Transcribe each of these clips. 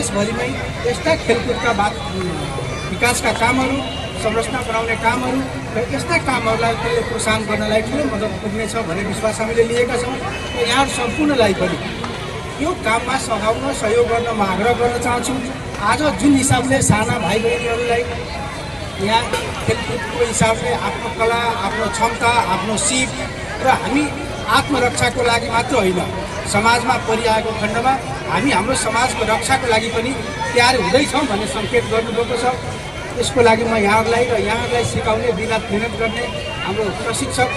देशभरिमै यस्ता खेलकुदका विकासका कामहरू, संरचना बनाउने कामहरू र यस्ता कामहरूलाई त्यसले प्रोत्साहन गर्नलाई ठुलो मद्दत पुग्नेछ भन्ने विश्वास हामीले लिएका छौँ। र यहाँहरू सम्पूर्णलाई पनि यो काममा सघाउन, सहयोग गर्न म आग्रह गर्न चाहन्छु। आज जुन हिसाबले साना भाइ बहिनीहरूलाई यहाँ खेलकुदको हिसाबले आफ्नो कला, आफ्नो क्षमता, आफ्नो सिप र हामी आत्मरक्षाको लागि मात्र होइन, समाजमा परिआएको खण्डमा हामी हाम्रो समाजको रक्षाको लागि पनि तयार हुँदैछौँ भन्ने सङ्केत गर्नुभएको छ। यसको लागि म यहाँहरूलाई सिकाउने, मिहिनेत गर्ने हाम्रो प्रशिक्षक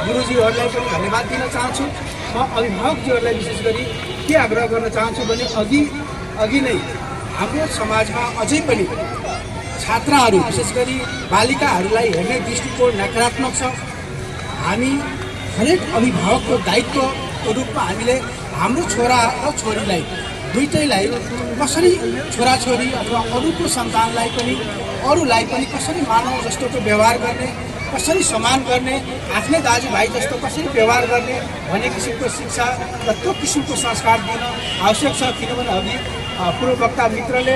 गुरुजीहरूलाई पनि धन्यवाद दिन चाहन्छु। म अभिभावकजीहरूलाई विशेष गरी के आग्रह गर्न चाहन्छु भने अघि नै हाम्रो समाजमा अझै पनि छात्राहरू, विशेष गरी बालिकाहरूलाई हेर्ने दृष्टिकोण नकारात्मक छ। हामी हरेक अभिभावकको दायित्वको रूपमा हामीले हाम्रो छोरा र छोरीलाई दुईटैलाई कसरी, छोराछोरी अथवा अरूको सन्तानलाई पनि, अरूलाई पनि कसरी मानव जस्तोको व्यवहार गर्ने, कसरी सम्मान गर्ने, आफ्नै दाजुभाइ जस्तो कसरी व्यवहार गर्ने भन्ने किसिमको शिक्षा र त्यो किसिमको संस्कार दिन आवश्यक छ। किनभने अघि पूर्व वक्ता मित्रले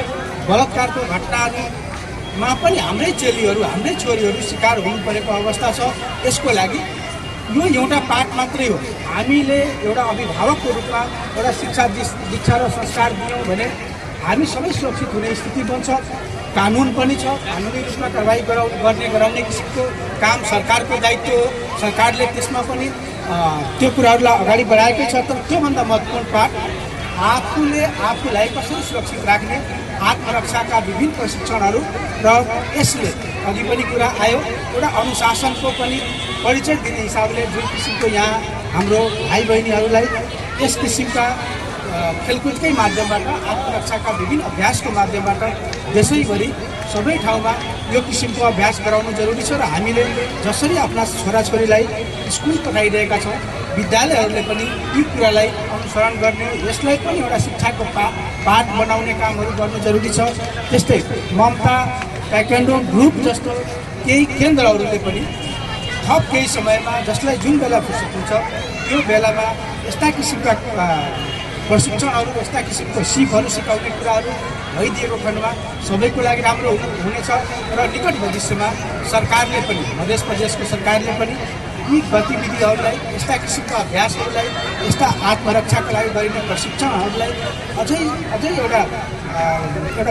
बलात्कारको घटनाहरूमा पनि हाम्रै चेलीहरू, हाम्रै छोरीहरू शिकार हुनु परेको अवस्था छ। यसको लागि यो एउटा पाठ मात्रै हो। हामीले एउटा अभिभावकको रूपमा एउटा शिक्षा, दीक्षा र संस्कार दियौँ भने हामी सबै सुरक्षित हुने स्थिति बन्छ। कानुन पनि छ, कानुनी रूपमा कारवाही गराउने किसिमको काम सरकारको दायित्व हो। सरकारले त्यसमा पनि त्यो कुराहरूलाई अगाडि बढाएकै छ। तर त्योभन्दा महत्त्वपूर्ण पाठ आफूलाई कसरी सुरक्षित राख्ने, आत्मरक्षाका विभिन्न प्रशिक्षणहरू र यसले अघि पनि कुरा आयो एउटा अनुशासनको पनि परिचय दिने हिसाबले जुन किसिमको यहाँ हाम्रो भाइ बहिनीहरूलाई यस किसिमका खेलकुदकै माध्यमबाट, आत्मरक्षाका विभिन्न अभ्यासको माध्यमबाट देशैभरि सबै ठाउँमा यो किसिमको अभ्यास गराउनु जरुरी छ। र हामीले जसरी आफ्ना छोराछोरीलाई स्कुल पठाइरहेका छौँ, विद्यालयहरूले पनि यी कुरालाई अनुसरण गर्ने, यसलाई पनि एउटा शिक्षाको पाठ बनाउने कामहरू गर्नु जरुरी छ। त्यस्तै ममता ताइक्वान्डो ग्रुप जस्तो केही केन्द्रहरूले पनि थप केही समयमा, जसलाई जुन बेला फुर्सद हुन्छ त्यो बेलामा यस्ता किसिमका प्रशिक्षणहरू, यस्ता किसिमको सिपहरू सिकाउने कुराहरू भइदिएको खण्डमा सबैको लागि राम्रो हुनेछ। र निकट भविष्यमा सरकारले पनि, मध्य प्रदेशको सरकारले पनि यी गतिविधिहरूलाई, यस्ता किसिमका अभ्यासहरूलाई, यस्ता आत्मरक्षाको लागि गरिने प्रशिक्षणहरूलाई अझै एउटा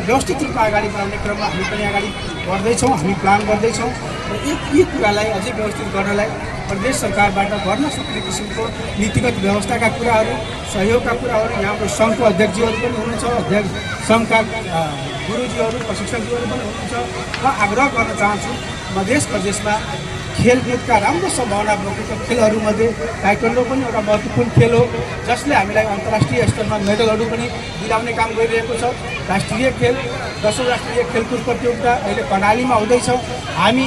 व्यवस्थित रूपमा अगाडि बढाउने क्रममा हामी पनि अगाडि बढ्दैछौँ, हामी प्लान गर्दैछौँ। र यी कुरालाई अझै व्यवस्थित गर्नलाई प्रदेश सरकारबाट गर्न सक्ने किसिमको नीतिगत व्यवस्थाका कुराहरू, सहयोगका कुराहरू, यहाँको सङ्घको अध्यक्षजीहरू पनि हुनुहुन्छ, सङ्घका गुरुजीहरू, प्रशिक्षकजीहरू पनि हुनुहुन्छ। र आग्रह गर्न चाहन्छु मध्य प्रदेशमा खेलकुदका राम्रो सम्भावना बोकेको खेलहरूमध्ये ताइक्वान्डो पनि एउटा महत्त्वपूर्ण खेल हो, जसले हामीलाई अन्तर्राष्ट्रिय स्तरमा मेडलहरू पनि दिलाउने काम गरिरहेको छ। राष्ट्रिय खेल, 10औं राष्ट्रिय खेलकुद प्रतियोगिता अहिले कर्णालीमा हुँदैछ। हामी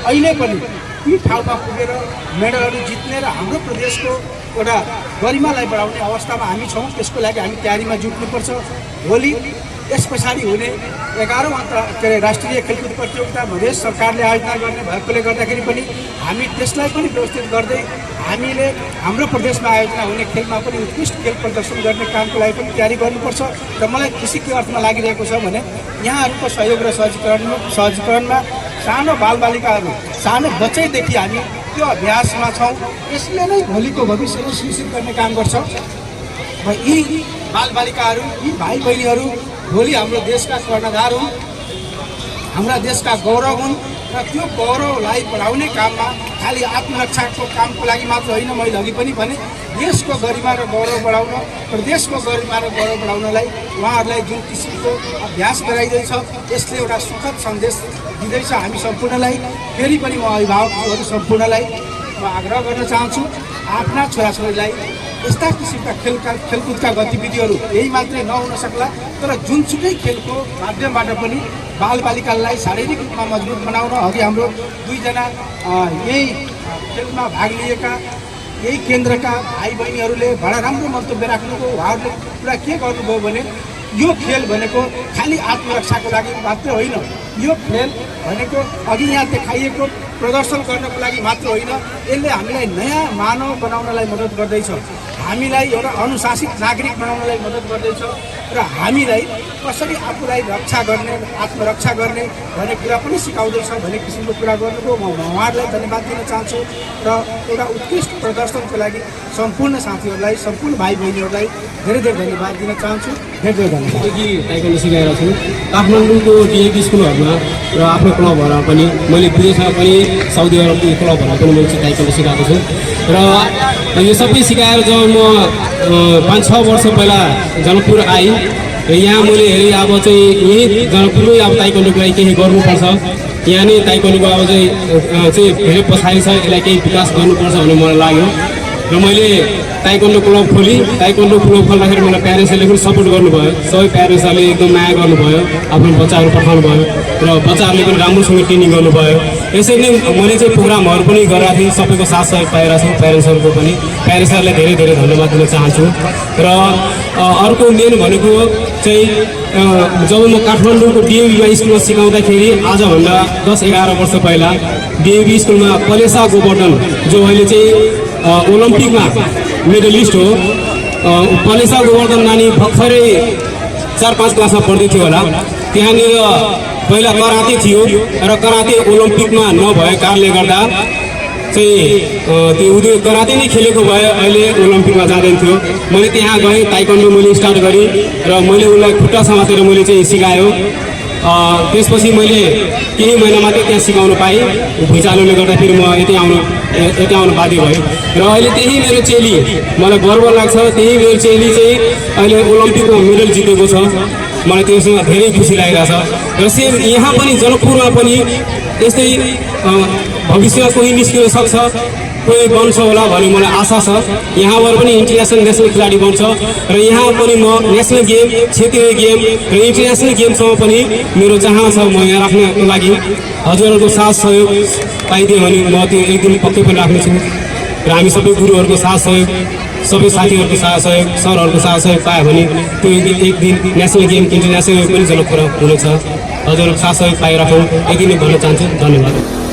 अहिले पनि यी ठाउँमा पुगेर मेडलहरू जित्ने र हाम्रो प्रदेशको एउटा गरिमालाई बढाउने अवस्थामा हामी छौँ। त्यसको लागि हामी तयारीमा जुट्नुपर्छ। भोलि यस पछाडि हुने 11औं राष्ट्रिय खेलकुद प्रतियोगिता मधेस सरकारले आयोजना गर्ने भएकोले गर्दाखेरि पनि हामी त्यसलाई पनि व्यवस्थित गर्दै हामीले हाम्रो प्रदेशमा आयोजना हुने खेलमा पनि उत्कृष्ट खेल प्रदर्शन गर्ने कामको लागि पनि तयारी गर्नुपर्छ। र मलाई खुसी के अर्थमा लागिरहेको छ भने यहाँहरूको सहयोग र सहजीकरणमा सानो बालबालिकाहरू, सानो बच्चैदेखि हामी त्यो अभ्यासमा छौँ। यसले नै भोलिको भविष्यलाई सुनिश्चित गर्ने काम गर्छ। र यी बालबालिकाहरू, यी भाइ बहिनीहरू भोलि हाम्रो देशका कर्णधार हुन्, हाम्रा देशका गौरव हुन्। र त्यो गौरवलाई बढाउने काममा खालि आत्मरक्षाको कामको लागि मात्र होइन, मैले अघि पनि भने देशको गरिमा र गौरव बढाउन, प्रदेशको गरिमा र गौरव बढाउनलाई उहाँहरूलाई जुन किसिमको अभ्यास गराइँदैछ यसले एउटा सुखद सन्देश दिँदैछ हामी सम्पूर्णलाई। फेरि पनि म अभिभावकहरू सम्पूर्णलाई म आग्रह गर्न चाहन्छु, आफ्ना छोराछोरीलाई यस्ता किसिमका खेलकुदका गतिविधिहरू यही मात्रै नहुन सक्ला, तर जुनसुकै खेलको माध्यमबाट पनि बालबालिकालाई शारीरिक रूपमा मजबुत बनाउन। अघि हाम्रो दुईजना यही खेलमा भाग लिएका यही केन्द्रका भाइ बहिनीहरूले बडा राम्रो मन्तव्य राख्नुभयो। उहाँहरूले पुरा के गर्नुभयो भने यो खेल भनेको खालि आत्मरक्षाको लागि मात्र होइन, यो खेल भनेको अघि यहाँ देखाइएको प्रदर्शन गर्नको लागि मात्र होइन, यसले हामीलाई नयाँ मानव बनाउनलाई मद्दत गर्दैछ, हामीलाई एउटा अनुशासित नागरिक बनाउनलाई मद्दत गर्दैछ र हामीलाई कसरी आफूलाई रक्षा गर्ने आत्मरक्षा गर्ने भन्ने कुरा पनि सिकाउँदैछ भन्ने किसिमको कुरा गर्नुभयो। म उहाँहरूलाई धन्यवाद दिन चाहन्छु र एउटा उत्कृष्ट प्रदर्शनको लागि सम्पूर्ण साथीहरूलाई सम्पूर्ण भाइ बहिनीहरूलाई धेरै धेरै धन्यवाद दिन चाहन्छु। धेरै धेरै धन्यवाद। ताइक्वान्डो सिकाएर छु काठमाडौँको डिएपी स्कुलहरूमा र आफ्नो क्लबहरूमा पनि मैले विदेशमा पनि साउदी अरबको क्लबहरूमा पनि मैले ताइक्वान्डो सिकाएको छु र यो सबै सिकाएर जब म 5-6 वर्ष पहिला जनकपुर आएँ र यहाँ मैले हेरेँ अब चाहिँ यहीँ जनकपुरमै अब ताइक्वान्डोको लागि केही गर्नुपर्छ, यहाँ नै ताइक्वान्डोको अब चाहिँ धेरै पछाडि छ, यसलाई केही विकास गर्नुपर्छ भन्ने मलाई लाग्यो र मैले ताइक्वान्डो क्लब खोली। ताइक्वान्डो क्लब खोल्दाखेरि मलाई प्यारेन्ट्सहरूले पनि सपोर्ट गर्नुभयो, सबै प्यारेन्ट्सहरूले एकदम माया गर्नुभयो, आफ्नो बच्चाहरू पठाउनु भयो र बच्चाहरूले पनि राम्रोसँग ट्रेनिङ गर्नुभयो। यसरी नै मैले चाहिँ प्रोग्रामहरू पनि गरेको थिएँ, सबैको साथ सहयोग पाइरहेको छु, प्यारेन्ट्सहरूको पनि। प्यारेन्ट्सहरूलाई धेरै धेरै धन्यवाद दिन चाहन्छु। र अर्को मेन भनेको चाहिँ जब म काठमाडौँको डिएभीमा स्कुलमा सिकाउँदाखेरि आजभन्दा 10-11 वर्ष पहिला डिएभी स्कुलमा पलेसा गोवर्धन जो अहिले चाहिँ ओलम्पिकमा मेडलिस्ट हो, पलेसा गोवर्धन नानी भर्खरै 4-5 क्लासमा पढ्दै थियो होला। त्यहाँनिर पहिला कराते थियो र कराते ओलम्पिकमा नभएको कारणले गर्दा चाहिँ त्यो उदय कराते नै खेलेको भए अहिले ओलम्पिकमा जाँदैन थियो। मैले त्यहाँ गएँ, ताइक्वान्डो मैले स्टार्ट गरेँ र मैले उसलाई खुट्टा समातेर मैले चाहिँ सिकायो। त्यसपछि मैले केही महिना मात्रै त्यहाँ सिकाउनु पाएँ, भुइँचालोले गर्दाखेरि म यति आउनु बाध्य भयो र अहिले त्यही मेरो चेली, मलाई गर्व लाग्छ, त्यही मेरो चेली चाहिँ अहिले ओलम्पिकमा मेडल जितेको छ। मलाई त्योसँग धेरै खुसी लागिरहेछ र सेम यहाँ पनि जनकपुरमा पनि यस्तै भविष्यमा कोही निस्किन सक्छ, कोही बन्छ होला भन्ने मलाई आशा छ। यहाँबाट पनि नेसनल खेलाडी बन्छ र यहाँ पनि म नेसनल गेम, क्षेत्रीय गेम र इन्टरनेसनल गेमसम्म पनि मेरो चाहना छ। म यहाँ राख्नको लागि हजुरहरूको साथ सहयोग पाइदियो भने म त्यो एक दिन पक्कै पनि राख्नेछु र हामी सबै गुरुहरूको साथ सहयोग, सबै साथीहरूको साथ सहयोग, सरहरूको साथ सहयोग पायो भने त्यो एक दिन नेसनल गेम, इन्टरनेसनल पनि जनकपुर हुनेछ। हजुरहरूको साथ सहयोग पाइराखौँ, यति नै भन्न चाहन्छु। धन्यवाद।